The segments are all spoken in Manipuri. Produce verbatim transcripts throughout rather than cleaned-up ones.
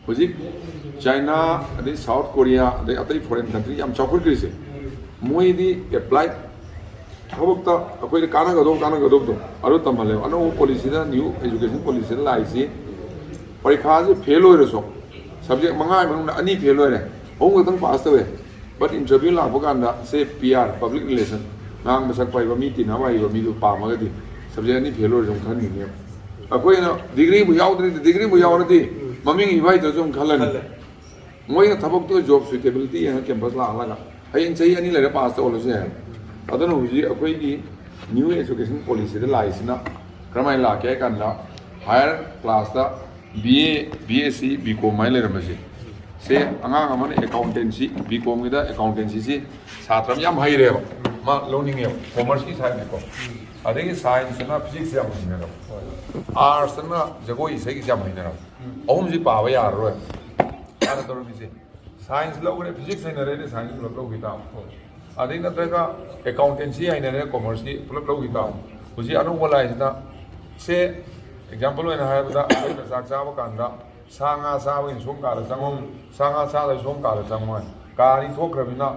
ꯍꯧꯖꯤꯛ ꯆꯥꯏꯅꯥ, ꯑꯗꯩ ꯁꯥꯎꯠ ꯀꯣꯔꯤꯌꯥ, ꯑꯗꯩ ꯑꯇꯩ ꯐꯣꯔꯦꯟ ꯀꯟꯇ꯭ꯔꯤ ꯌꯥꯝ ꯆꯥꯎꯈꯠꯈ꯭ꯔꯤꯁꯦ, ꯃꯣꯏꯗꯤ ꯑꯦꯄ꯭ꯂꯥꯏ ꯊꯕꯛꯇ ꯑꯩꯈꯣꯏꯗ ꯀꯥꯟꯅꯒꯗꯧꯕ, ꯀꯥꯟꯅꯒꯗꯧꯕꯗꯣ ꯑꯗꯨ ꯇꯝꯍꯜꯂꯦꯕ꯫ ꯑꯅꯧꯕ ꯄꯣꯂꯤꯁꯤꯗ, ꯅ꯭ꯌꯨ ꯑꯦꯖꯨꯀꯦꯁꯟ ꯄꯣꯂꯤꯁꯤꯗ ꯂꯥꯛꯏꯁꯤ, ꯄꯔꯤꯈꯥꯁꯦ ꯐꯦꯜ ꯑꯣꯏꯔꯁꯨ, ꯁꯕꯖꯦꯛ ꯃꯉꯥꯒꯤ ꯃꯅꯨꯡꯗ ꯑꯅꯤ ꯐꯦꯜ ꯑꯣꯏꯔꯦ, ꯑꯍꯨꯝ ꯈꯛꯇꯪ ꯄꯥꯁ ꯇꯧꯋꯦ, ꯕꯠ ꯏꯟꯇꯔꯚ꯭ꯌꯨ ꯂꯥꯛꯄ ꯀꯥꯟꯗ, ꯁꯦ ꯄꯤ ꯑꯥꯔ, ꯄꯕ꯭ꯂꯤꯛ ꯔꯤꯂꯦꯁꯟ, ꯉꯥꯡꯕ ꯁꯛꯄ ꯍꯩꯕ, ꯃꯤ ꯇꯤꯟꯅꯕ ꯍꯩꯕ ꯃꯤꯗꯨ ꯄꯥꯝꯃꯒꯗꯤ ꯁꯕꯖꯦꯛ ꯑꯅꯤ ꯐꯦꯜ ꯑꯣꯏꯔꯁꯨ ꯑꯗꯨꯝ ꯈꯟꯈꯤꯅꯦꯕ꯫ ꯑꯩꯈꯣꯏꯅ ꯗꯤꯒ꯭ꯔꯤꯕꯨ ꯌꯥꯎꯗ꯭ꯔꯗꯤ, ꯗꯤꯒ꯭ꯔꯤꯕꯨ ꯌꯥꯎꯔꯗꯤ, ꯃꯃꯤꯡ ꯏꯕ ꯍꯩꯇ꯭ꯔꯁꯨ ꯑꯗꯨꯝ ꯈꯜꯂꯅꯤ꯫ ꯈꯜꯂꯦ꯫ ꯃꯣꯏꯅ ꯊꯕꯛꯇꯨ ꯖꯣꯕ ꯁꯨꯏꯇꯦꯕꯤꯂꯤꯇꯤ ꯌꯦꯡꯉ ꯀꯦꯝꯄꯁ ꯂꯥꯛꯍꯜꯂꯒ ꯍꯌꯦꯡ ꯆꯍꯤ ꯑꯅꯤ ꯂꯩꯔ ꯄꯥꯁ ꯇꯧꯍꯜꯂꯁꯨ ꯌꯥꯏ꯫ ꯑꯗꯨꯅ ꯍꯧꯖꯤꯛ ꯑꯩꯈꯣꯏꯒꯤ ꯅ꯭ꯌꯨ ꯑꯦꯖꯨꯀꯦꯁꯟ ꯄꯣꯂꯤꯁꯤꯗ ꯂꯥꯛꯏꯁꯤꯅ ꯀꯔꯝꯍꯥꯏꯅ ꯂꯥꯛꯀꯦ ꯍꯥꯏ ꯀꯥꯟꯗ, ꯍꯥꯌꯔ ꯀ꯭ꯂꯥꯁꯇ B A, B S C, B ꯀꯣꯝ ꯍꯥꯏꯅ ꯂꯩꯔꯝꯕꯁꯦ, ꯁꯦ ꯑꯉꯥꯡ ꯑꯃꯅ ꯑꯦꯀꯥꯎꯟꯇꯦꯟꯁꯤ, ꯕꯤ ꯀꯣꯝꯒꯤꯗ ꯑꯦꯀꯥꯎꯟꯇꯦꯟꯁꯤꯁꯤ ꯁꯥꯇ꯭ꯔ ꯑꯃ ꯌꯥꯝ ꯍꯩꯔꯦꯕ, ꯃꯥ ꯂꯧꯅꯤꯡꯉꯦꯕ, ꯀꯣꯃꯔꯁꯀꯤ ꯁꯥꯏꯠꯅꯤꯀꯣ꯫ ꯑꯗꯒꯤ ꯁꯥꯏꯟꯁꯇꯅ ꯐꯤꯖꯤꯛꯁ ꯌꯥꯝ ꯍꯩꯅꯔꯕ, ꯑꯥꯔꯠꯁꯇꯅ ꯖꯒꯣꯏ ꯏꯁꯩꯒꯤꯁꯦ ꯌꯥꯝ ꯍꯩꯅꯔꯕ꯫ ꯑꯍꯨꯝꯁꯤ ꯄꯥꯕ ꯌꯥꯔꯔꯣꯏ꯫ ꯍꯥꯟꯅ ꯇꯧꯔꯝꯃꯤꯁꯦ, ꯁꯥꯏꯟꯁ ꯂꯧꯈ꯭ꯔꯦ, ꯐꯤꯖꯤꯛꯁ ꯍꯩꯅꯔꯦꯅꯦ, ꯁꯥꯏꯟꯁ ꯄꯨꯂꯞ ꯂꯧꯈꯤ ꯇꯥꯕ꯫ ꯑꯗꯩ ꯅꯠꯇ꯭ꯔꯒ ꯑꯦꯀꯥꯎꯟꯇꯦꯟꯁꯤ ꯍꯩꯅꯔꯦ, ꯀꯣꯃꯔꯁꯀꯤ ꯄꯨꯂꯞ ꯂꯧꯈꯤ ꯇꯥꯕ꯫ ꯍꯧꯖꯤꯛ ꯑꯅꯧꯕ ꯂꯥꯛꯏꯁꯤꯅ, ꯁꯦ, ꯑꯦꯛꯖꯥꯝꯄꯜ ꯑꯣꯏꯅ ꯍꯥꯏꯔꯕꯗ, ꯑꯩꯈꯣꯏꯅ ꯆꯥꯛ ꯆꯥꯕ ꯀꯥꯟꯗ ꯁꯥ ꯉꯥ ꯆꯥꯕꯒꯤꯅ ꯁꯣꯝ ꯀꯥꯗ ꯆꯪꯉꯣ, ꯁꯥ ꯉꯥ ꯆꯥꯗꯕ ꯁꯣꯝ ꯀꯥꯗ ꯆꯪꯉꯣ ꯍꯥꯏ꯫ ꯀꯥ ꯑꯅꯤ ꯊꯣꯛꯈ꯭ꯔꯕꯅꯤꯅ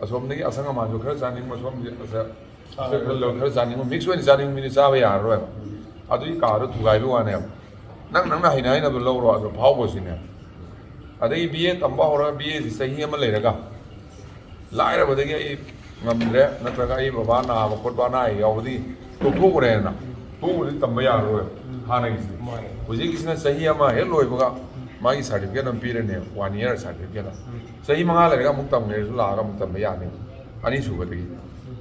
ꯑꯁꯣꯝꯗꯒꯤ ꯑꯁꯪ ꯑꯃꯥꯟꯁꯨ ꯈꯔ ꯆꯥꯅꯤꯡꯕ, ꯁꯣꯝꯗꯤ ꯑꯁ-, ꯈꯔ, ꯈꯔ ꯂꯧ-, ꯈꯔ ꯆꯥꯅꯤꯡꯕ, ꯃꯤꯛꯁ ꯑꯣꯏꯅ ꯆꯥꯅꯤꯡꯕ ꯃꯤꯗꯤ ꯆꯥꯕ ꯌꯥꯔꯔꯣꯏꯕ꯫ ꯑꯗꯨꯒꯤ ꯀꯥꯗꯣ ꯊꯨꯒꯥꯏꯕꯩ ꯋꯥꯅꯦꯕ꯫ ꯅꯪ, ꯅꯪꯅ ꯍꯩꯅ ꯍꯩꯅꯕꯗꯣ ꯂꯧꯔꯣ, ꯑꯗꯣ ꯐꯥꯎꯈꯣꯁꯤꯅꯦ꯫ ꯑꯗꯒꯤ ꯕꯤ ꯑꯦ ꯇꯝꯕ ꯍꯧꯔꯒ, ꯕꯤ ꯑꯦꯁꯤ ꯆꯍꯤ ꯑꯃ ꯂꯩꯔꯒ, ꯂꯥꯏꯔꯕꯗꯒꯤ ꯑꯩ ꯉꯝꯗ꯭ꯔꯦ, ꯅꯠꯇ꯭ꯔꯒ ꯑꯩ ꯕꯕꯥ ꯅꯥꯕ ꯈꯣꯠꯄ, ꯑꯅꯥ ꯑꯌꯦꯛ ꯌꯥꯎꯕꯗꯒꯤ ꯇꯣꯛꯊꯣꯛꯎꯔꯦꯅ, ꯇꯣꯛꯎꯔꯗꯤ ꯇꯝꯕ ꯌꯥꯔꯔꯣꯏ ꯍꯥꯟꯅꯒꯤꯁꯦ꯫ ꯃꯥꯅꯦ꯫ ꯍꯧꯖꯤꯛꯀꯤꯁꯤꯅ ꯆꯍꯤ ꯑꯃ ꯍꯦꯛ ꯂꯣꯏꯕꯒ ꯃꯥꯒꯤ ꯁꯥꯔꯇꯤꯐꯤꯀꯦꯠ ꯑꯃ ꯄꯤꯔꯅꯦꯕ, ꯋꯥꯟ ꯏꯌꯥꯔ ꯁꯥꯔꯇꯤꯐꯤꯀꯦꯠ ꯑꯃ꯫ ꯆꯍꯤ ꯃꯉꯥ ꯂꯩꯔꯒ ꯑꯃꯨꯛ ꯇꯝꯒꯦꯁꯨ ꯂꯥꯛꯑꯒ ꯑꯃꯨꯛ ꯇꯝꯕ ꯌꯥꯅꯦꯕ꯫ ꯑꯅꯤꯁꯨꯕꯗꯒꯤ,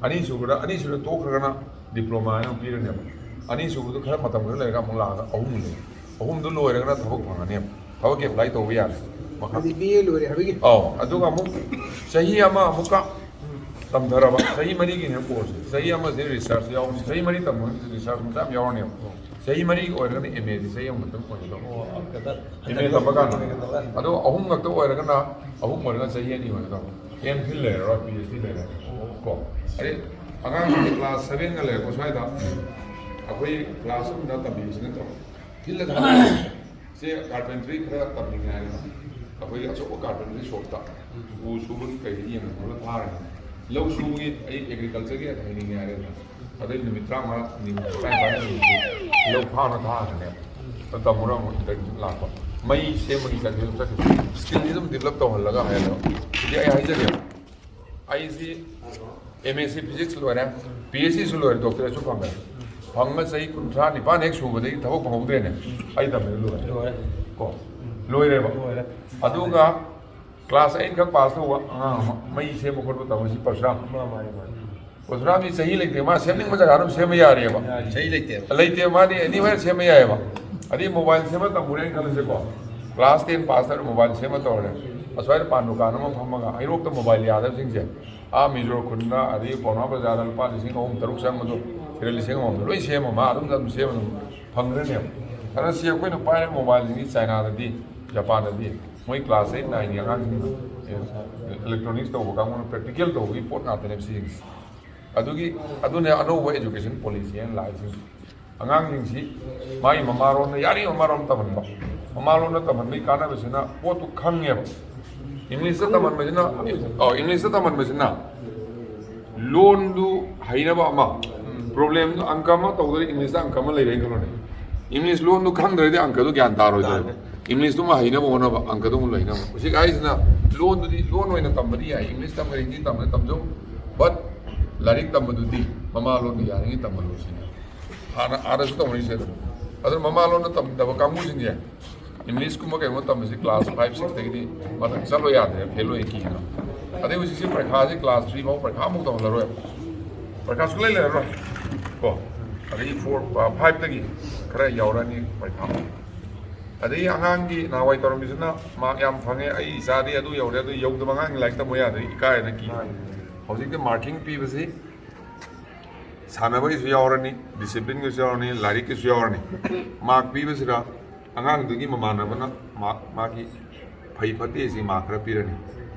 ꯑꯅꯤꯁꯨꯕꯗ, ꯑꯅꯤꯁꯨꯕꯗ ꯇꯣꯛꯈ꯭ꯔꯒꯅ ꯗꯤꯄ꯭ꯂꯣꯃꯥ ꯍꯥꯏꯅ ꯑꯃꯨꯛ ꯄꯤꯔꯅꯦꯕ꯫ ꯑꯅꯤꯁꯨꯕꯗꯣ ꯈꯔ ꯃꯇꯝ ꯈꯔ ꯂꯩꯔꯒ ꯑꯃꯨꯛ ꯂꯥꯛꯑꯒ ꯑꯍꯨꯝꯅꯦꯕ꯫ ꯑꯍꯨꯝꯗꯨ ꯂꯣꯏꯔꯒꯅ ꯊꯕꯛ ꯐꯪꯉꯅꯦꯕ꯫ ꯊꯕꯛꯀꯤ ꯑꯦꯄ꯭ꯂꯥꯏ ꯇꯧꯕ ꯌꯥꯔꯦ꯫ ꯃꯈꯥ꯫ ꯍꯥꯏꯗꯤ ꯕꯤ ꯑꯦ ꯂꯣꯏꯔꯦ ꯍꯥꯏꯕꯒꯤ? ꯑꯧ, ꯑꯗꯨꯒ ꯑꯃꯨꯛ ꯆꯍꯤ ꯑꯃ ꯑꯃꯨꯛꯀ ꯇꯝꯊꯔꯕ, ꯆꯍꯤ ꯃꯔꯤꯒꯤꯅꯦ ꯀꯣꯔꯁꯁꯦ꯫ ꯆꯍꯤ ꯑꯃꯁꯦ ꯔꯤꯁꯔꯁ ꯌꯥꯎꯕꯅꯤ, ꯆꯍꯤ ꯃꯔꯤ ꯇꯝꯕ ꯔꯤꯁꯔꯁ ꯃꯆꯥ ꯑꯃ ꯌꯥꯎꯔꯅꯦꯕ꯫ ꯆꯍꯤ ꯃꯔꯤꯒꯤ ꯑꯣꯏꯔꯒꯅ ꯑꯦꯝ ꯑꯦꯗꯤ ꯆꯍꯤ ꯑꯃꯈꯛꯇꯪ ꯑꯣꯏꯒꯗꯧꯕ꯫ ꯑꯣ, ꯑꯃꯈꯛꯇ꯫ ꯑꯦꯝ ꯑꯦ ꯇꯝꯕ ꯀꯥꯟꯗ꯫ ꯑꯗꯣ ꯑꯍꯨꯝ ꯈꯛꯇ ꯑꯣꯏꯔꯒꯅ, ꯑꯍꯨꯝ ꯑꯣꯏꯔꯒꯅ ꯆꯍꯤ ꯑꯅꯤ ꯑꯣꯏꯒꯗꯧꯕ꯫ ꯑꯦꯝ ꯐꯤꯜ ꯂꯩꯔꯔꯣꯏ, ꯄꯤ ꯑꯩꯆ ꯗꯤ ꯂꯩꯔꯦ꯫ ꯀꯣ? ꯑꯗꯩ ꯑꯉꯥꯡꯁꯤꯡꯁꯦ ꯀ꯭ꯂꯥꯁ ꯁꯚꯦꯟꯒ ꯂꯩꯔꯛꯄ ꯁ꯭ꯋꯥꯏꯗ ꯑꯩꯈꯣꯏ ꯀ꯭ꯂꯥꯁ ꯑꯃꯗ ꯇꯝꯕꯤꯕꯁꯤ ꯅꯠꯇ꯭ꯔꯣ? ꯐꯤꯜꯗ ꯊꯥꯗꯣꯛꯑꯦ꯫ ꯁꯦ ꯀꯥꯔꯄꯦꯟꯇ꯭ꯔꯤ ꯈꯔ ꯇꯝꯅꯤꯡꯉꯦ ꯍꯥꯏꯔꯦ, ꯑꯩꯈꯣꯏꯒꯤ ꯑꯆꯧꯕ ꯀꯥꯔꯄꯦꯟꯇ꯭ꯔꯤ ꯁꯣꯞꯇ ꯎ ꯁꯨꯕꯒꯤ ꯀꯩꯗ ꯌꯦꯡꯍꯜꯂꯒ ꯊꯥꯔꯅꯤ꯫ ꯂꯧ ꯁꯨꯕꯒꯤ ꯑꯩ ꯑꯦꯒ꯭ꯔꯤꯀꯜꯆꯔꯒꯤ ꯍꯩꯅꯤꯡꯉꯦ ꯍꯥꯏꯔꯦ, ꯑꯗꯩ ꯅꯨꯃꯤꯠ ꯇꯔꯥꯃꯉꯥ ꯅꯨꯃꯤꯠ ꯇꯔꯥꯅꯤꯄꯥꯟ ꯂꯧ ꯐꯥꯅ ꯊꯥꯔꯅꯦꯕ꯫ ꯑꯗꯨ ꯇꯝꯃꯨꯔ ꯑꯃꯨꯛ ꯏꯟꯇꯔꯚ꯭ꯌꯨ ꯂꯥꯛꯄ, ꯃꯩ ꯁꯦꯝꯕꯒꯤ ꯆꯠꯈꯤꯕ ꯆꯠꯈꯤꯕ ꯁ꯭ꯀꯤꯜꯁꯤ ꯑꯗꯨꯝ ꯗꯤꯕꯂꯞ ꯇꯧꯍꯜꯂꯒ ꯍꯥꯏꯔꯦ꯫ ꯍꯧꯖꯤꯛ ꯑꯩ ꯍꯥꯏꯖꯒꯦ, ꯑꯩꯁꯤ ꯑꯦꯝ ꯑꯦꯁ ꯁꯤ ꯐꯤꯖꯤꯛꯁ ꯂꯣꯏꯔꯦ, ꯄꯤ ꯑꯩꯆ ꯗꯤꯁꯨ ꯂꯣꯏꯔꯦ, ꯗꯣꯛꯇꯔꯦꯠꯁꯨ ꯐꯪꯉꯦ꯫ ꯐꯪꯕ ꯆꯍꯤ ꯀꯨꯟꯊ꯭ꯔꯥ ꯅꯤꯄꯥꯟ ꯍꯦꯛ ꯁꯨꯕꯗꯒꯤ ꯊꯕꯛ ꯐꯪꯍꯧꯗ꯭ꯔꯦꯅꯦ꯫ ꯑꯩ ꯇꯝꯕꯗ ꯂꯣꯏꯔꯦ꯫ ꯂꯣꯏꯔꯦ꯫ ꯀꯣ, ꯂꯣꯏꯔꯦꯕ꯫ ꯂꯣꯏꯔꯦ꯫ ꯑꯗꯨꯒ ꯀ꯭ꯂꯥꯁ ꯑꯩꯠ ꯈꯛ ꯄꯥꯁ ꯇꯧꯕ ꯑꯉꯥꯡ ꯑꯃ ꯃꯩ ꯁꯦꯝꯕ ꯈꯣꯠꯄ ꯇꯝꯕꯁꯤ ꯄꯔꯁꯨꯔꯥꯝ꯫ ꯃꯥ-, ꯃꯥꯅꯤ, ꯃꯥꯅꯤ꯫ ꯄꯔꯁꯨꯔꯥꯝꯗꯤ ꯆꯍꯤ ꯂꯩꯇꯦ, ꯃꯥ ꯁꯦꯝꯅꯤꯡꯕ ꯖꯒꯥ ꯑꯗꯨꯝ ꯁꯦꯝꯕ ꯌꯥꯔꯦꯕ꯫ ꯌꯥꯔꯦ꯫ ꯆꯍꯤ ꯂꯩꯇꯦꯕ꯫ ꯂꯩꯇꯦ, ꯃꯥꯗꯤ ꯑꯦꯅꯤꯋꯦꯔ ꯁꯦꯝꯕ ꯌꯥꯏꯑꯕ꯫ ꯑꯗꯩ ꯃꯣꯕꯥꯏꯜ ꯁꯦꯝꯕ ꯇꯝꯃꯨꯔꯦꯅ ꯈꯜꯂꯁꯦꯀꯣ, ꯀ꯭ꯂꯥꯁ ꯇꯦꯟ ꯄꯥꯁ ꯇꯧꯔꯦ, ꯃꯣꯕꯥꯏꯜ ꯁꯦꯝꯕ ꯇꯧꯔꯦ꯫ ꯑꯁ꯭ꯋꯥꯏꯗ ꯄꯥꯟ ꯗꯨꯀꯥꯟ ꯑꯃ ꯐꯝꯃꯒ ꯍꯩꯔꯣꯛꯇ ꯃꯣꯕꯥꯏꯜ ꯌꯥꯗꯕꯁꯤꯡꯁꯦ, ꯑꯥ ꯃꯤꯖꯣꯔ ꯈꯨꯟꯗ, ꯑꯗꯒꯤ ꯄꯥꯎꯅꯥ ꯕꯖꯥꯔꯗ ꯂꯨꯄꯥ ꯂꯤꯁꯤꯡ ꯑꯍꯨꯝ ꯇꯔꯨꯛ ꯆꯪꯕꯗꯣ ꯁꯤꯗ ꯂꯤꯁꯤꯡ ꯑꯃꯃꯝꯗ ꯂꯣꯏ ꯁꯦꯝꯃ ꯃꯥ ꯑꯗꯨꯝ ꯑꯗꯨꯝ ꯁꯦꯝꯃ ꯑꯗꯨꯝ ꯐꯪꯈ꯭ꯔꯅꯦꯕ꯫ ꯑꯗꯨꯅ ꯁꯤ ꯑꯩꯈꯣꯏꯅ ꯄꯥꯏꯔꯤꯕ ꯃꯣꯕꯥꯏꯜꯁꯤꯡꯁꯤ ꯆꯥꯏꯅꯥꯗꯗꯤ, ꯖꯄꯥꯟꯗꯗꯤ ꯃꯣꯏ ꯀ꯭ꯂꯥꯁ ꯑꯩꯠ ꯅꯥꯏꯟꯒꯤ ꯑꯉꯥꯡꯁꯤꯡꯅ ꯏꯂꯦꯛꯇ꯭ꯔꯣꯅꯤꯛꯁ ꯇꯧꯕ ꯀꯥꯡꯕꯨꯅ ꯄ꯭ꯔꯦꯛꯇꯤꯀꯦꯜ ꯇꯧꯕꯒꯤ ꯄꯣꯠ ꯉꯥꯛꯇꯅꯦꯕ ꯁꯤꯁꯤꯡꯁꯦ꯫ ꯑꯗꯨꯒꯤ, ꯑꯗꯨꯅꯦ ꯑꯅꯧꯕ ꯑꯦꯖꯨꯀꯦꯁꯟ ꯄꯣꯂꯤꯁꯤ ꯍꯥꯏꯅ ꯂꯥꯛꯏꯁꯤꯡꯁꯦ꯫ ꯑꯉꯥꯡꯁꯤꯡꯁꯤ ꯃꯥꯒꯤ ꯃꯃꯥꯔꯣꯝꯗ ꯌꯥꯔꯤ ꯃꯃꯥꯔꯣꯝ ꯇꯝꯍꯟꯕ꯫ ꯃꯃꯥꯂꯣꯟꯗ ꯇꯝꯍꯟꯕꯒꯤ ꯀꯥꯟꯅꯕꯁꯤꯅ ꯄꯣꯠꯇꯨ ꯈꯪꯉꯦꯕ꯫ ꯏꯪꯂꯤꯁꯇ ꯇꯝꯍꯟꯕꯁꯤꯅ, ꯑꯧ, ꯏꯪꯂꯤꯁꯇ ꯇꯝꯍꯟꯕꯁꯤꯅ ꯂꯣꯟꯗꯨ ꯍꯩꯅꯕ ꯑꯃ, ꯄ꯭ꯔꯣꯕ꯭ꯂꯦꯝꯗꯨ ꯑꯪꯀ ꯑꯃ ꯇꯧꯗ꯭ꯔꯗꯤ ꯏꯪꯂꯤꯁꯇ ꯑꯪꯀ ꯑꯃ ꯂꯩꯔꯦꯅ ꯈꯜꯂꯣꯅꯦ꯫ ꯏꯪꯂꯤꯁ ꯂꯣꯟꯗꯨ ꯈꯪꯗ꯭ꯔꯗꯤ ꯑꯪꯀꯗꯨ ꯒ꯭ꯌꯥꯟ ꯇꯥꯔꯣꯏꯗꯣꯏꯕ꯫ ꯏꯪꯂꯤꯁꯇꯨꯃ ꯍꯩꯅꯕ ꯍꯣꯠꯅꯕ, ꯑꯪꯀꯗꯨꯃ ꯂꯩꯅꯕ꯫ ꯍꯧꯖꯤꯛ ꯍꯥꯏꯁꯤꯅ ꯂꯣꯟꯗꯨꯗꯤ ꯂꯣꯟ ꯑꯣꯏꯅ ꯇꯝꯕꯗꯤ ꯌꯥꯏ, ꯏꯪꯂꯤꯁ ꯇꯝꯕ, ꯍꯤꯟꯗꯤ ꯇꯝꯕ ꯇꯝꯖꯧ, but ꯂꯥꯏꯔꯤꯛ ꯇꯝꯕꯗꯨꯗꯤ ꯃꯃꯥ ꯂꯣꯟꯗ ꯌꯥꯔꯤꯉꯩ ꯇꯝꯍꯜꯂꯨ ꯁꯤꯅꯤ꯫ ꯍꯥꯟꯅ ꯑꯥꯗꯁꯨ ꯇꯧꯅꯔꯤꯁꯦ ꯑꯗꯨꯝ꯫ ꯑꯗꯨꯅ ꯃꯃꯥ ꯂꯣꯟꯗ ꯇꯝꯗꯕ ꯀꯥꯡꯕꯨꯁꯤꯡꯁꯦ ꯏꯪꯂꯤꯁꯀꯨꯝꯕ ꯀꯩꯒꯨꯝꯕ ꯇꯝꯕꯁꯤ ꯀ꯭ꯂꯥꯁ ꯐꯥꯏꯚ, ꯁꯤꯛꯁꯇꯒꯤꯗꯤ ꯃꯊꯛ ꯆꯠꯂꯣ ꯌꯥꯗ꯭ꯔꯦ, ꯐꯦꯜ ꯑꯣꯏ ꯀꯤꯗꯅ꯫ ꯑꯗꯩ ꯍꯧꯖꯤꯛꯁꯤ ꯄꯔꯤꯈꯥꯁꯤ ꯀ꯭ꯂꯥꯁ ꯊ꯭ꯔꯤ ꯐꯥꯎ ꯄꯔꯤꯈꯥ ꯑꯃꯨꯛ ꯇꯧꯍꯜꯂꯔꯣꯏ, ꯄꯔꯤꯈꯥ ꯁꯨꯡꯂꯩ ꯂꯩꯔꯔꯣꯏ ꯀꯣ꯫ ꯑꯗꯒꯤ ꯐꯣꯔ, ꯐꯥꯏꯚꯇꯒꯤ ꯈꯔ ꯌꯥꯎꯔꯛꯑꯅꯤ ꯄꯔꯤꯈꯥ꯫ ꯑꯗꯒꯤ ꯑꯉꯥꯡꯒꯤ ꯅꯍꯥꯟꯋꯥꯏ ꯇꯧꯔꯝꯃꯤꯁꯤꯅ ꯃꯥꯔꯛ ꯌꯥꯝ ꯐꯪꯉꯦ, ꯑꯩ ꯏꯆꯥꯗꯤ ꯑꯗꯨ ꯌꯧꯔꯦ, ꯑꯗꯨ ꯌꯧꯗꯕ ꯑꯉꯥꯡꯒꯤ ꯂꯥꯏꯔꯤꯛ ꯇꯝꯕ ꯌꯥꯗ꯭ꯔꯦ, ꯏꯀꯥꯏꯅ ꯀꯤ꯫ ꯍꯧꯖꯤꯛꯇꯤ ꯃꯥꯔꯀꯤꯡ ꯄꯤꯕꯁꯤ ꯁꯥꯟꯅꯕꯒꯤꯁꯨ ꯌꯥꯎꯔꯅꯤ, ꯗꯤꯁꯤꯄ꯭ꯂꯤꯟꯒꯤꯁꯨ ꯌꯥꯎꯔꯅꯤ, ꯂꯥꯏꯔꯤꯛꯀꯤꯁꯨ ꯌꯥꯎꯔꯅꯤ꯫ ꯃꯥꯔꯛ ꯄꯤꯕꯁꯤꯗ ꯑꯉꯥꯡꯗꯨꯒꯤ ꯃꯃꯥꯟꯅꯕꯅ ꯃꯥꯔꯛ, ꯃꯥꯒꯤ ꯐꯩ ꯐꯠꯇꯦꯁꯤ ꯃꯥꯔꯛ ꯈꯔ ꯄꯤꯔꯅꯤ,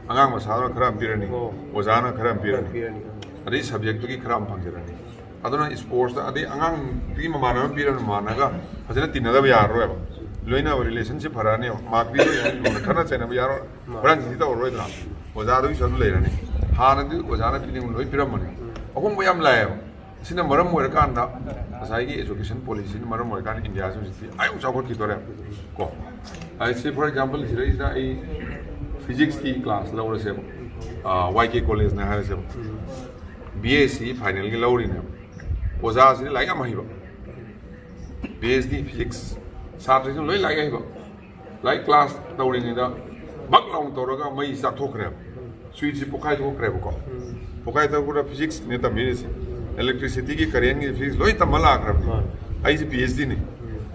ꯑꯉꯥꯡ ꯃꯁꯥꯗꯨꯅ ꯈꯔ ꯑꯃ ꯄꯤꯔꯅꯤ, ꯑꯣ꯫ ꯑꯣꯖꯥꯅ ꯈꯔ ꯑꯃ ꯄꯤꯔꯅꯤ, ꯄꯤꯔꯅꯤ꯫ ꯑꯗꯩ ꯁꯕꯖꯦꯛꯇꯨꯒꯤ ꯈꯔ ꯑꯃ ꯐꯪꯖꯔꯅꯤ꯫ ꯑꯗꯨꯅ ꯏꯁꯄꯣꯔꯠꯁꯇ, ꯑꯗꯩ ꯑꯉꯥꯡꯗꯨꯒꯤ ꯃꯃꯥꯟꯅꯕ ꯄꯤꯔꯅꯤ, ꯃꯃꯥꯟꯅꯕꯒ ꯐꯖꯅ ꯇꯤꯟꯅꯗꯕ ꯌꯥꯔꯔꯣꯏꯕ꯫ ꯂꯣꯏꯅꯕ ꯔꯤꯂꯦꯁꯟꯁꯤꯞ ꯐꯔꯛꯑꯅꯦꯕ꯫ ꯃꯥꯔꯛ ꯄꯤꯕ ꯌꯥꯏ, ꯂꯨꯅ ꯈꯠꯅ ꯆꯩꯅꯕ ꯌꯥꯔꯣꯏ, ꯍꯨꯔꯥꯟ ꯆꯤꯟꯊꯤ ꯇꯧꯔꯔꯣꯏꯗ꯭ꯔꯥ? ꯑꯣꯖꯥꯗꯨꯒꯤꯁꯨ ꯑꯗꯨ ꯂꯩꯔꯅꯤ꯫ ꯍꯥꯟꯅꯗꯤ ꯑꯣꯖꯥꯅ ꯄꯤꯅꯤꯡꯕ ꯂꯣꯏ ꯄꯤꯔꯝꯕꯅꯦ꯫ ꯑꯍꯣꯡꯕ ꯌꯥꯝ ꯂꯥꯛꯑꯦꯕ꯫ ꯑꯁꯤꯅ ꯃꯔꯝ ꯑꯣꯏꯔꯀꯥꯟꯗ ꯉꯁꯥꯏꯒꯤ education policyꯅ ꯃꯔꯝ ꯑꯣꯏꯔꯀꯥꯟꯗ ꯏꯟꯗꯤꯌꯥꯁꯤ ꯍꯧꯖꯤꯛꯇꯤ ꯑꯥ ꯌꯧ ꯆꯥꯎꯈꯠꯈꯤꯗꯣꯔꯦ ꯀꯣ꯫ ꯑꯩꯁꯦ, for example, ꯁꯤꯗꯩꯁꯤꯗ ꯑꯩ physicsꯀꯤ class ꯂꯧꯔꯁꯦꯕ, ꯋꯥꯏ ꯀꯦ ꯀꯣꯂꯦꯖꯅ ꯍꯥꯏꯔꯁꯦꯕ, ꯕꯤ ꯑꯦꯁ ꯁꯤ finalꯒꯤ ꯂꯧꯔꯤꯅꯦꯕ꯫ ꯑꯣꯖꯥꯁꯤꯗꯤ ꯂꯥꯏꯔꯤꯛ ꯌꯥꯝ ꯍꯩꯕ, ꯄꯤ ꯑꯩꯆ ꯗꯤ physics, ꯁꯥꯇ꯭ꯔꯁꯤꯡ ꯂꯣꯏ ꯂꯥꯏꯔꯤꯛ ꯍꯩꯕ꯫ ꯂꯥꯏꯔꯤꯛ class ꯇꯧꯔꯤꯉꯩꯗ ꯕꯛ ꯂꯥꯎꯅ ꯇꯧꯔꯒ ꯃꯩ ꯆꯥꯛꯊꯣꯛꯈ꯭ꯔꯦꯕ꯫ Switchꯁꯤ ꯄꯣꯛꯈꯥꯏ ꯊꯣꯛꯈ꯭ꯔꯦꯕꯀꯣ꯫ ꯄꯣꯛꯈꯥꯏ ꯊꯣꯛꯄꯗ physicsꯅꯦ ꯇꯝꯕꯤꯔꯤꯁꯦ, electricityꯒꯤ, currentꯒꯤ physics ꯂꯣꯏ ꯇꯝꯕ ꯂꯥꯛꯈ꯭ꯔꯕꯅꯤ꯫ ꯑꯩꯁꯦ ꯄꯤ ꯑꯩꯆ ꯗꯤꯅꯤ,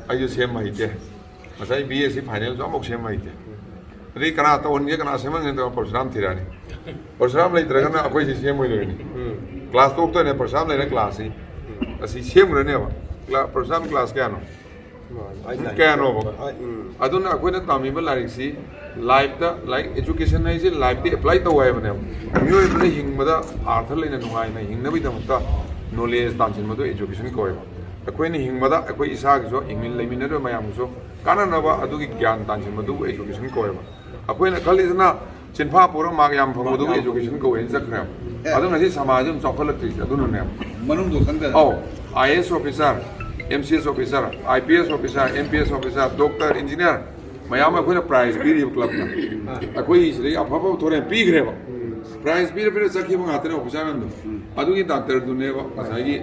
ꯑꯩꯁꯨ ꯁꯦꯝꯕ ꯍꯩꯇꯦ꯫ ꯉꯁꯥꯏ ꯕꯤ ꯑꯦꯁ ꯁꯤ finalꯁꯨ ꯑꯃꯐꯥꯎ ꯁꯦꯝꯕ ꯍꯩꯇꯦ꯫ ꯑꯗꯩ ꯀꯅꯥ ꯇꯧꯍꯟꯒꯦ, ꯀꯅꯥ ꯁꯦꯝꯍꯟꯒꯦ ꯇꯧꯔ ꯄꯔꯁꯨꯔꯥꯝ ꯊꯤꯔꯛꯑꯅꯤ꯫ ꯄꯔꯁꯨꯔꯥꯝ ꯂꯩꯇ꯭ꯔꯒꯅ ꯑꯩꯈꯣꯏꯁꯤ ꯁꯦꯝꯃꯣꯏꯗꯣꯏꯅꯤ꯫ Class ꯇꯣꯛꯇꯣꯏꯅꯦ, ꯄꯔꯁꯨꯔꯥꯝ ꯂꯩꯔ classꯁꯤ꯫ ꯑꯁꯤ ꯁꯦꯝꯈ꯭ꯔꯅꯦꯕ꯫ Cla-, ꯄꯔꯁꯨꯔꯥꯝ class ꯀꯌꯥꯅꯣ? ꯀꯌꯥꯅꯣꯕ? ꯑꯗꯨꯅ ꯑꯩꯈꯣꯏꯅ ꯇꯝꯃꯤꯕ ꯂꯥꯏꯔꯤꯛꯁꯤ lifeꯇ, ꯂꯥꯏꯔꯤꯛ education ꯍꯥꯏꯁꯤ lifeꯇ apply ꯇꯧ ꯍꯥꯏꯕꯅꯦꯕ꯫ ꯃꯤꯑꯣꯏꯕꯅ ꯍꯤꯡꯕꯗ ꯑꯥꯔꯊ ꯂꯩꯅ ꯅꯨꯡꯉꯥꯏꯅ ꯍꯤꯡꯅꯕꯒꯤꯗꯃꯛꯇ knowledge ꯇꯥꯟꯁꯤꯟꯕꯗꯨ education ꯀꯧꯋꯦꯕ꯫ ꯑꯩꯈꯣꯏꯅ ꯍꯤꯡꯕꯗ ꯑꯩꯈꯣꯏ ꯏꯁꯥꯒꯤꯁꯨ, ꯍꯤꯡꯃꯤꯟ-, ꯂꯩꯃꯤꯟꯅꯔꯤꯕ ꯃꯌꯥꯝꯒꯤꯁꯨ ꯀꯥꯟꯅꯅꯕ ꯑꯗꯨꯒꯤ ꯒ꯭ꯌꯥꯟ ꯇꯥꯟꯁꯤꯟꯕꯗꯨꯕꯨ education ꯀꯧꯋꯦꯕ꯫ ꯑꯩꯈꯣꯏꯅ ꯈꯜꯂꯤꯁꯤꯅ ꯆꯤꯟꯐꯥ ꯄꯨꯔꯒ ꯃꯥꯔꯛ ꯌꯥꯝ ꯐꯪꯕꯗꯨꯕꯨ education ꯀꯧꯋꯦꯅ ꯆꯠꯈ꯭ꯔꯦꯕ꯫ ꯑꯗꯨ ꯉꯁꯤ ꯁꯃꯥꯖꯁꯤ ꯑꯗꯨꯝ ꯆꯥꯎꯈꯠꯂꯛꯇ꯭ꯔꯤꯁꯦ ꯑꯗꯨꯅꯅꯦꯕ꯫ ꯃꯅꯨꯡꯗꯣ ꯈꯪꯗꯅ꯫ ꯑꯧ, I A S officer, M C S officer, I P S officer, M P S officer, doctor, engineer ꯃꯌꯥꯝ ꯑꯃ ꯑꯩꯈꯣꯏꯅ prize ꯄꯤꯔꯤꯕ clubꯅ꯫ ꯑꯩꯈꯣꯏ ꯁꯤꯗꯒꯤ ꯑꯐ ꯑꯐꯕ ꯊꯣꯔꯛꯑꯦ ꯄꯤꯈ꯭ꯔꯦꯕ꯫ Prize ꯄꯤꯔ ꯄꯤꯔ ꯆꯠꯈꯤꯕ ꯉꯥꯛꯇꯅꯦ officer ꯃꯌꯥꯝꯗꯣ꯫ ꯑꯗꯨꯒꯤ doctorꯗꯨꯅꯦꯕ ꯉꯁꯥꯏꯒꯤ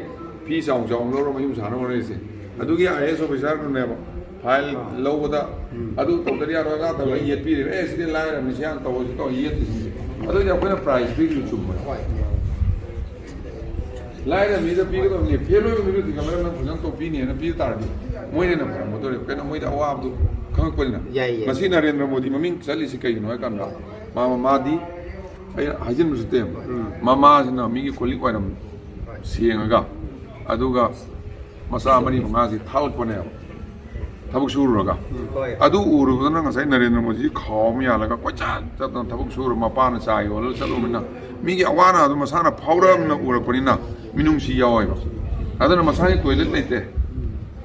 ꯐꯤ ꯆꯥꯎ ꯆꯥꯎꯅ ꯂꯧꯔ ꯃꯌꯨꯝ ꯁꯥꯟꯅ ꯍꯣꯠꯅꯔꯤꯁꯦ꯫ ꯑꯗꯨꯒꯤ ꯑꯥꯏ ꯑꯦ ꯑꯦꯁ officerꯗꯨꯅꯦꯕ file ꯂꯧꯕꯗ ꯑꯗꯨ ꯇꯧꯗ꯭ꯔꯗꯤ ꯌꯥꯔꯣꯏ, ꯑꯗꯥ ꯇꯧꯔꯒ ꯌꯦꯠꯄꯤꯔꯦꯕ꯫ "ꯑꯦ, ꯁꯤꯗꯤ ꯂꯥꯏꯔꯕꯅꯤ, ꯁꯤ ꯍꯥꯟꯅ ꯇꯧꯔꯁꯤ" ꯇꯧꯔ ꯌꯦꯠꯇ꯭ꯔꯤꯁꯤꯡꯁꯦ꯫ ꯑꯗꯨꯗꯤ ꯑꯩꯈꯣꯏꯅ prize ꯄꯤꯔꯤꯗꯨ ꯆꯨꯝꯕ꯭ꯔꯥ? ꯂꯥꯏꯔꯕ ꯃꯤꯗ ꯄꯤꯒꯗꯕꯅꯤ, ꯐꯦꯜ ꯑꯣꯏꯕ ꯃꯤꯗꯨꯗꯤ ꯀꯃꯥꯏꯅ ꯅꯪ ꯐꯖꯅ ꯇꯧꯕꯤꯅꯦꯅ ꯄꯤ ꯇꯥꯔꯗꯤ ꯃꯣꯏꯅ ꯍꯦꯟꯅ ꯐꯔꯝꯒꯗꯧꯔꯦ꯫ ꯀꯩꯅꯣ, ꯃꯣꯏꯗꯤ ꯑꯋꯥꯕꯗꯨ ꯈꯪꯉꯛꯄꯅꯤꯅ꯫ ꯌꯥꯏ, ꯌꯥꯏ꯫ ꯉꯁꯤ ꯅꯔꯦꯟꯗ꯭ꯔ ꯃꯣꯗꯤ ꯃꯃꯤꯡ ꯆꯠꯂꯤꯁꯤ ꯀꯩꯒꯤꯅꯣ ꯍꯥꯏ ꯀꯥꯟꯗ, ꯃꯥ, ꯃꯃꯥꯗꯤ ꯑꯩꯅ ꯍꯥꯏꯖꯤꯟꯕꯁꯨ ꯇꯦꯝ, ꯃꯃꯥꯁꯤꯅ ꯃꯤꯒꯤ ꯀꯣꯜꯂꯤꯛ ꯋꯥꯏꯔꯝ ꯁꯦꯡꯉꯒ, ꯑꯗꯨꯒ ꯃꯆꯥ ꯃꯔꯤ ꯃꯉꯥꯁꯤ ꯊꯥꯛꯂꯛꯄꯅꯦꯕ, ꯊꯕꯛ ꯁꯨꯔꯨꯔꯒ꯫ ꯎꯝ, ꯍꯣꯏ꯫ ꯑꯗꯨ ꯎꯔꯨꯕꯗꯨꯅ ꯉꯁꯥꯏ ꯅꯔꯦꯟꯗ꯭ꯔ ꯃꯣꯗꯤꯁꯤ ꯈꯥꯎ ꯑꯃ ꯌꯥꯜꯂꯒ ꯀꯣꯏꯆꯠ ꯆꯠꯇꯅ ꯊꯕꯛ ꯁꯨꯔ, ꯃꯄꯥꯅ ꯆꯥ ꯌꯣꯜꯂꯒ ꯆꯠꯂꯨꯕꯅꯤꯅ, ꯃꯤꯒꯤ ꯑꯋꯥ ꯑꯅꯥꯗꯣ ꯃꯁꯥꯅ ꯐꯥꯎꯔꯛꯑꯕꯅꯤꯅ, ꯎꯔꯛꯄꯅꯤꯅ ꯃꯤꯅꯨꯡꯁꯤ ꯌꯥꯎꯋꯦꯕ꯫ ꯑꯗꯨꯅ ꯃꯁꯥꯒꯤ toilet ꯂꯩꯇꯦ,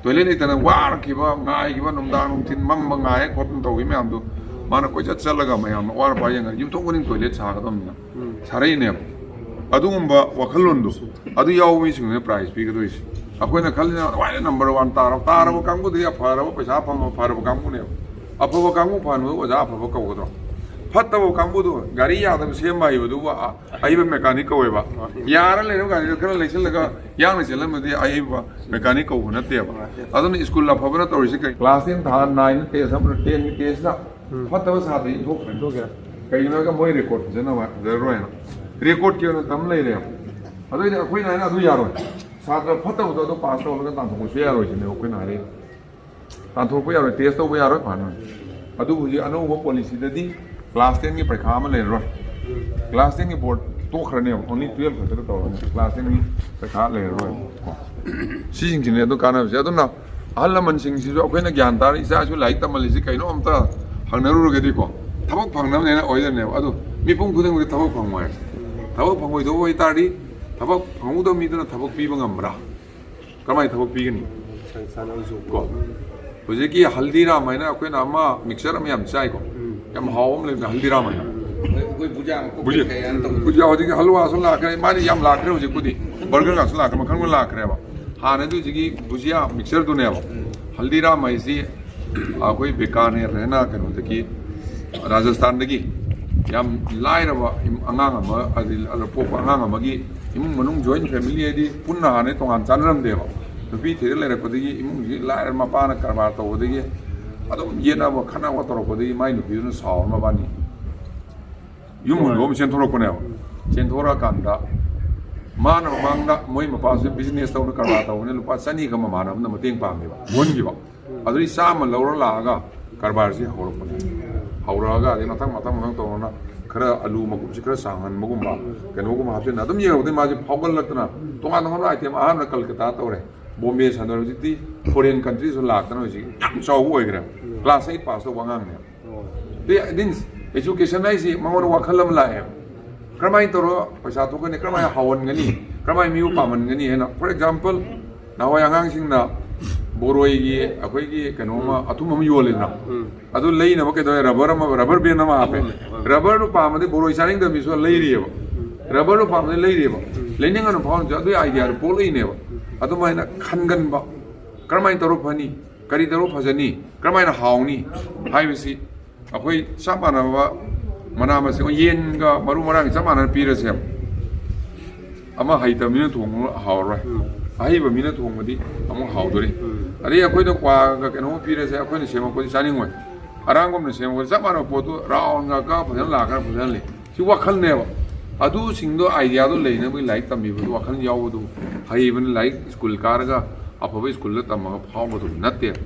ꯇꯣꯏꯂꯦꯠ ꯂꯩꯇꯅ ꯋꯥꯔꯛꯈꯤꯕ, ꯉꯥꯏꯈꯤꯕ, ꯅꯨꯡꯗꯥꯡ ꯅꯨꯡꯊꯤꯟ ꯃꯝꯕ ꯉꯥꯏ ꯈꯣꯠꯇꯅ ꯇꯧꯈꯤꯕ ꯃꯌꯥꯝꯗꯣ ꯃꯥꯅ ꯀꯣꯏꯆꯠ ꯆꯠꯂꯒ ꯃꯌꯥꯝꯅ ꯑꯋꯥꯠ ꯑꯄꯥ ꯌꯦꯡꯉꯒ ꯌꯨꯝꯊꯣꯡ ꯈꯨꯗꯤꯡ ꯇꯣꯏꯂꯦꯠ ꯁꯥꯒꯗꯕꯅꯤꯅ ꯁꯥꯔꯛꯏꯅꯦꯕ꯫ ꯑꯗꯨꯒꯨꯝꯕ ꯋꯥꯈꯜꯂꯣꯟꯗꯣ ꯑꯗꯨ ꯌꯥꯎꯕ ꯃꯤꯁꯤꯡꯗꯨꯅ ꯄ꯭ꯔꯥꯏꯖ ꯄꯤꯒꯗꯣꯏꯁꯦ꯫ ꯑꯩꯈꯣꯏꯅ ꯈꯜꯂꯤꯅ ꯈ꯭ꯋꯥꯏꯗꯒꯤ ꯅꯝꯕꯔ ꯋꯥꯟ ꯇꯥꯔꯕ, ꯇꯥꯔꯕ ꯀꯥꯡꯕꯨꯗꯨꯗꯤ ꯑꯐꯔꯕ, ꯄꯩꯁꯥ ꯐꯪꯕ ꯐꯔꯕ ꯀꯥꯡꯕꯨꯅꯦꯕ꯫ ꯑꯐꯕ ꯀꯥꯡꯕꯨ ꯐꯍꯟꯕꯗ ꯑꯣꯖꯥ ꯑꯐꯕ ꯀꯧꯒꯗ꯭ꯔꯣ? ꯐꯠꯇꯕ ꯀꯥꯡꯕꯨꯗꯣ, ꯒꯥꯔꯤ ꯌꯥꯗꯕ ꯁꯦꯝꯕ ꯍꯩꯕꯗꯨꯕꯨ ꯑ-, ꯑꯍꯩꯕ ꯃꯦꯀꯥꯅꯤꯛ ꯀꯧꯋꯦꯕ꯫ ꯌꯥꯔ ꯂꯩꯔꯕ ꯒꯥꯔꯤꯗꯣ ꯈꯔ ꯂꯩꯁꯤꯜꯂꯒ ꯌꯥꯡꯅ ꯆꯦꯜꯂꯝꯃꯗꯤ ꯑꯍꯩꯕ ꯃꯦꯀꯥꯅꯤꯛ ꯀꯧꯕ ꯅꯠꯇꯦꯕ꯫ ꯑꯗꯨꯅ ꯁ꯭ꯀꯨꯜ ꯑꯐꯕꯅ ꯇꯧꯔꯤꯁꯦ ꯀꯩ? ꯀ꯭ꯂꯥꯁ ꯇꯦꯟ ꯊꯥ, ꯅꯥꯏꯟ ꯇꯦꯁ ꯑꯃ, ꯇꯦꯟꯒꯤ ꯇꯦꯁꯇ ꯐꯠꯇꯕ ꯁꯥꯇ꯭ꯔ ꯏꯟꯊꯣꯛꯈ꯭ꯔꯦ꯫ ꯏꯟꯊꯣꯛꯈ꯭ꯔꯦ꯫ ꯀꯩꯒꯤꯅꯣ ꯍꯥꯏꯔꯒ ꯃꯣꯏ ꯔꯦꯀꯣꯔꯗ ꯐꯖꯅ ꯐꯖꯔꯔꯣꯏꯅ꯫ ꯔꯦꯀꯣꯔꯗꯀꯤ ꯑꯣꯏꯅ ꯇꯝ ꯂꯩꯔꯦꯕ꯫ ꯑꯗꯨꯏꯗꯤ ꯑꯩꯈꯣꯏꯅ ꯍꯥꯏꯅ ꯑꯗꯨ ꯌꯥꯔꯣꯏ꯫ ꯁꯥꯇ꯭ꯔ ꯐꯠꯇꯕꯗꯣ ꯑꯗꯨ ꯄꯥꯁ ꯇꯧꯍꯜꯂꯒ ꯇꯥꯟꯊꯣꯛꯄꯁꯨ ꯌꯥꯔꯣꯏ ꯁꯤꯅꯦꯕ ꯑꯩꯈꯣꯏꯅ ꯍꯥꯏꯔꯛꯏ꯫ ꯇꯥꯟꯊꯣꯛꯄ ꯌꯥꯔꯣꯏ, ꯇꯦꯁ ꯇꯧꯕ ꯌꯥꯔꯣꯏ ꯐꯅ꯫ ꯑꯗꯨꯕꯨ ꯍꯧꯖꯤꯛ ꯑꯅꯧꯕ ꯄꯣꯂꯤꯁꯤꯗꯗꯤ ꯀ꯭ꯂꯥꯁ ꯇꯦꯟꯒꯤ ꯄꯔꯤꯈꯥ ꯑꯃ ꯂꯩꯔꯔꯣꯏ꯫ ꯀ꯭ꯂꯥꯁ ꯇꯦꯟꯒꯤ ꯕꯣꯔꯗ ꯇꯣꯛꯈ꯭ꯔꯅꯦꯕ, ꯑꯣꯟꯂꯤ ꯇ꯭ꯋꯦꯜꯐ ꯈꯛꯇꯗ ꯇꯧꯔꯅꯤ, ꯀ꯭ꯂꯥꯁ ꯇꯦꯟꯒꯤ ꯄꯔꯤꯈꯥ ꯂꯩꯔꯔꯣꯏ꯫ ꯀꯣ, ꯁꯤꯁꯤꯡꯁꯤꯅꯦ ꯑꯗꯨ ꯀꯥꯟꯅꯕꯁꯦ꯫ ꯑꯗꯨꯅ ꯑꯍꯜ ꯂꯃꯟꯁꯤꯡꯁꯤꯁꯨ ꯑꯩꯈꯣꯏꯅ ꯒ꯭ꯌꯥꯟ ꯇꯥꯔ ꯏꯆꯥꯁꯨ ꯂꯥꯏꯔꯤꯛ ꯇꯝꯍꯜꯂꯤꯁꯤ ꯀꯩꯅꯣ ꯑꯝꯇ ꯍꯪꯅꯔꯨꯔꯒꯗꯤꯀꯣ, ꯊꯕꯛ ꯐꯪꯅꯕꯅꯦꯅ ꯑꯣꯏꯗꯣꯏꯅꯦꯕ꯫ ꯑꯗꯨ ꯃꯤꯄꯨꯝ ꯈꯨꯗꯤꯡꯃꯛꯇꯤ ꯊꯕꯛ ꯐꯪꯉꯣꯏ꯫ ꯊꯕꯛ ꯐꯪꯉꯣꯏꯗꯧꯕ ꯑꯣꯏꯇꯥꯔꯗꯤ ꯊꯕꯛ ꯐꯪꯍꯧꯗꯕ ꯃꯤꯗꯨꯅ ꯊꯕꯛ ꯄꯤꯕ ꯉꯝꯕ꯭ꯔꯥ? ꯀꯃꯥꯏꯅ ꯊꯕꯛ ꯄꯤꯒꯅꯤ? ꯁꯪꯁꯥꯟ ꯑꯃꯁꯨ꯫ ꯀꯣ, ꯍꯧꯖꯤꯛꯀꯤ ꯍꯜꯗꯤꯔꯥꯝ ꯍꯥꯏꯅ ꯑꯩꯈꯣꯏꯅ ꯑꯃ ꯃꯤꯛꯆꯔ ꯑꯃ ꯌꯥꯝ ꯆꯥꯏꯀꯣ, ꯎꯝ꯫ ꯌꯥꯝ ꯍꯥꯎꯕ ꯑꯃ ꯂꯩꯕꯅꯦ ꯍꯜꯗꯤꯔꯥꯝ ꯍꯥꯏꯅ꯫ ꯑꯩꯈꯣꯏ ꯕꯨꯖꯤꯌꯥ ꯑꯃ ꯀꯣꯛ ꯕꯨꯖꯤꯌꯥ꯫ ꯀꯩ ꯍꯥꯏꯅ ꯇꯧꯕꯗꯣ꯫ ꯕꯨꯖꯤꯌꯥ ꯍꯧꯖꯤꯛꯀꯤ ꯍꯜꯋꯥꯁꯨ ꯂꯥꯛꯈ꯭ꯔꯦ, ꯃꯥꯗꯤ ꯌꯥꯝ ꯂꯥꯛꯈ꯭ꯔꯦ ꯍꯧꯖꯤꯛꯄꯨꯗꯤ꯫ ꯕꯔꯒꯔꯒꯁꯨ ꯂꯥꯛꯈ꯭ꯔꯦ, ꯃꯈꯜ ꯃꯈꯜ ꯂꯥꯛꯈ꯭ꯔꯦꯕ꯫ ꯍꯥꯟꯅꯗꯤ ꯍꯧꯖꯤꯛꯀꯤ ꯕꯨꯖꯤꯌꯥ ꯃꯤꯛꯆꯔꯗꯨꯅꯦꯕ꯫ ꯎꯝ꯫ ꯍꯜꯗꯤꯔꯥꯝ ꯍꯥꯏꯁꯤ ꯑꯩꯈꯣꯏ ꯕꯤꯀꯥꯅꯦꯔ ꯍꯥꯏꯅ ꯀꯩꯅꯣꯗꯒꯤ, ꯔꯥꯖꯁꯊꯥꯟꯗꯒꯤ ꯌꯥꯝ ꯂꯥꯏꯔꯕ ꯏꯝ-, ꯑꯉꯥꯡ ꯑꯃ, ꯍꯥꯏꯗꯤ ꯄꯣꯛꯄ ꯑꯉꯥꯡ ꯑꯃꯒꯤ ꯏꯃꯨꯡ ꯃꯅꯨꯡ, ꯖꯣꯏꯟ ꯐꯦꯃꯤꯂꯤ ꯍꯥꯏꯗꯤ ꯄꯨꯟꯅ ꯍꯥꯟꯅ ꯇꯣꯉꯥꯟ ꯆꯥꯟꯅꯔꯝꯗꯦꯕ꯫ ꯅꯨꯄꯤ ꯊꯤꯔ ꯂꯩꯔꯛꯄꯗꯒꯤ ꯏꯃꯨꯡꯁꯤ ꯂꯥꯏꯔ, ꯃꯄꯥꯅ ꯀꯔꯕꯥꯔ ꯇꯧꯕꯗꯒꯤ ꯑꯗꯨꯝ ꯌꯦꯠꯅꯕ ꯈꯠꯅꯕ ꯇꯧꯔꯛꯄꯗꯒꯤ ꯃꯥꯏ ꯅꯨꯄꯤꯗꯨꯅ ꯁꯥꯎꯔ ꯃꯕꯥꯅꯤ ꯌꯨꯝ ꯍꯨꯟꯗꯣꯛꯑ ꯑꯃ ꯆꯦꯟꯊꯣꯔꯛꯄꯅꯦꯕ꯫ ꯆꯦꯟꯊꯣꯔꯛꯑꯀꯥꯟꯗ ꯃꯥꯅ ꯃꯃꯥꯡꯗ ꯃꯣꯏ ꯃꯄꯥꯁꯨ ꯕꯤꯖꯤꯅꯦꯁ ꯇꯧꯅ ꯀꯔꯕꯥꯔ ꯇꯧꯕꯅꯤꯅ ꯂꯨꯄꯥ ꯆꯅꯤꯒ ꯃꯃꯥꯟꯅꯕ ꯑꯃꯅ ꯃꯇꯦꯡ ꯄꯥꯡꯉꯦꯕ, ꯌꯣꯟꯈꯤꯕ꯫ ꯑꯗꯨꯗꯤ ꯆꯥꯝꯃ ꯂꯧꯔ ꯂꯥꯛꯑꯒ ꯀꯔꯕꯥꯔꯁꯤ ꯍꯧꯔꯛꯄꯅꯦ꯫ ꯍꯧꯔꯛꯑꯒ ꯑꯗꯩ ꯃꯊꯪ ꯃꯊꯪ ꯃꯊꯪ ꯇꯧꯔꯅ ꯈꯔ ꯑꯂꯨ ꯃꯀꯨꯞꯁꯤ ꯈꯔ ꯁꯥꯡꯍꯟꯕꯒꯨꯝꯕ, ꯀꯩꯅꯣꯒꯨꯝꯕ ꯍꯥꯞꯆꯤꯟꯅ ꯑꯗꯨꯝ ꯌꯦꯡꯉꯨꯗꯩ ꯃꯥꯁꯦ ꯐꯥꯎꯒꯠꯂꯛꯇꯅ ꯇꯣꯉꯥꯟ ꯇꯣꯉꯥꯟꯕ ꯑꯥꯏꯇꯦꯝ ꯑꯍꯥꯟꯕ ꯀꯜꯀꯇꯥ ꯇꯧꯔꯦ, ꯕꯣꯝꯕꯦ ꯁꯥꯟꯅꯔꯦ, ꯍꯧꯖꯤꯛꯇꯤ ꯐꯣꯔꯦꯟ ꯀꯟꯇ꯭ꯔꯤꯁꯨ ꯂꯥꯛꯇꯅ ꯍꯧꯖꯤꯛ ꯌꯥꯝ ꯆꯥꯎꯕ ꯑꯣꯏꯈ꯭ꯔꯦ꯫ ꯀ꯭ꯂꯥꯁ ꯑꯩꯠ ꯄꯥꯁ ꯇꯧꯕ ꯑꯉꯥꯡꯅꯦ꯫ ꯑꯣ꯫ ꯃꯤꯟꯁ, ꯑꯦꯖꯨꯀꯦꯁꯟ ꯍꯥꯏꯁꯤ ꯃꯉꯣꯟꯗ ꯋꯥꯈꯜ ꯑꯃ ꯂꯥꯛꯑꯦꯕ꯫ ꯀꯔꯝꯍꯥꯏꯅ ꯇꯧꯔꯒ ꯄꯩꯁꯥ ꯊꯣꯛꯀꯅꯤ, ꯀꯔꯝꯍꯥꯏꯅ ꯍꯥꯎꯍꯟꯒꯅꯤ, ꯀꯔꯝꯍꯥꯏꯅ ꯃꯤꯕꯨ ꯄꯥꯝꯍꯟꯒꯅꯤ ꯍꯥꯏꯅ꯫ ꯐꯣꯔ ꯑꯦꯛꯖꯥꯝꯄꯜ, ꯅꯍꯥꯟꯋꯥꯏ ꯑꯉꯥꯡꯁꯤꯡꯅ ꯕꯣꯔꯣꯏꯒꯤ ꯑꯩꯈꯣꯏꯒꯤ ꯀꯩꯅꯣꯝꯃ ꯑꯊꯨꯝ ꯑꯃ ꯌꯣꯜꯂꯤꯗꯅ, ꯑꯗꯨ ꯂꯩꯅꯕ ꯀꯩꯗꯧꯔꯦ? ꯔꯕꯔ ꯑꯃ, ꯔꯕꯔ ꯕꯦꯟ ꯑꯃ ꯍꯥꯞꯄꯦ꯫ ꯔꯕꯔꯗꯨ ꯄꯥꯝꯃꯗꯤ ꯕꯣꯔꯣꯏ ꯆꯥꯅꯤꯡꯗꯕ ꯃꯤꯁꯨ ꯂꯩꯔꯤꯑꯕ꯫ ꯔꯕꯔꯗꯨ ꯄꯥꯝꯃꯗꯤ ꯂꯩꯔꯤꯑꯕ꯫ ꯂꯩꯅꯤꯡꯉꯅ ꯐꯥꯎꯔꯁꯨ ꯑꯗꯨꯒꯤ ꯑꯥꯏꯗꯤꯌꯥꯗꯨ ꯄꯣꯛꯂꯛꯏꯅꯦꯕ꯫ ꯑꯗꯨꯃꯥꯏꯅ ꯈꯟꯒꯟꯕ, ꯀꯔꯝꯍꯥꯏꯅ ꯇꯧꯔ ꯐꯅꯤ, ꯀꯔꯤ ꯇꯧꯔ ꯐꯖꯅꯤ, ꯀꯔꯝꯍꯥꯏꯅ ꯍꯥꯎꯅꯤ ꯍꯥꯏꯕꯁꯤ ꯑꯩꯈꯣꯏ ꯆꯞ ꯃꯥꯟꯅꯕ ꯃꯅꯥ ꯃꯁꯤꯡ, ꯌꯦꯟꯒ ꯃꯔꯨ ꯃꯔꯥꯡ ꯆꯞ ꯃꯥꯟꯅꯅ ꯄꯤꯔꯁꯦꯕ꯫ ꯑꯃ ꯍꯩꯇꯕ ꯃꯤꯅ ꯊꯣꯡꯕ ꯍꯥꯎꯔꯔꯣꯏ꯫ ꯑꯍꯩꯕ ꯃꯤꯅ ꯊꯣꯡꯕꯗꯤ ꯑꯃꯨꯛ ꯍꯥꯎꯗꯣꯔꯤ꯫ ꯑꯗꯩ ꯑꯩꯈꯣꯏꯅ ꯀ꯭ꯋꯥꯒ ꯀꯩꯅꯣꯝꯃ ꯄꯤꯔꯁꯦ, ꯑꯩꯈꯣꯏꯅ ꯁꯦꯝꯃꯛꯄꯗꯤ ꯆꯥꯅꯤꯡꯉꯣꯏ꯫ ꯑꯔꯥꯡꯕꯝꯅ ꯁꯦꯝꯃꯛꯄꯗꯤ ꯆꯞ ꯃꯥꯟꯅꯕ ꯄꯣꯠꯇꯨ ꯔꯥꯎꯟꯒ ꯀꯛꯑ ꯐꯖꯅ ꯂꯥꯛꯈ꯭ꯔ ꯐꯖꯅ ꯂꯩ꯫ ꯁꯤ ꯋꯥꯈꯜꯅꯦꯕ꯫ ꯑꯗꯨꯁꯤꯡꯗꯣ, ꯑꯥꯏꯗꯤꯌꯥꯗꯣ ꯂꯩꯅꯕꯒꯤ ꯂꯥꯏꯔꯤꯛ ꯇꯝꯕꯤꯕꯗꯨ, ꯋꯥꯈꯜ ꯌꯥꯎꯕꯗꯨ ꯍꯩꯕꯅ ꯂꯥꯏꯔꯤꯛ ꯁ꯭ꯀꯨꯜ ꯀꯥꯔꯒ ꯑꯐꯕ ꯁ꯭ꯀꯨꯜꯗ ꯇꯝꯃꯒ ꯐꯥꯎꯕꯗꯨ ꯅꯠꯇꯦꯕ꯫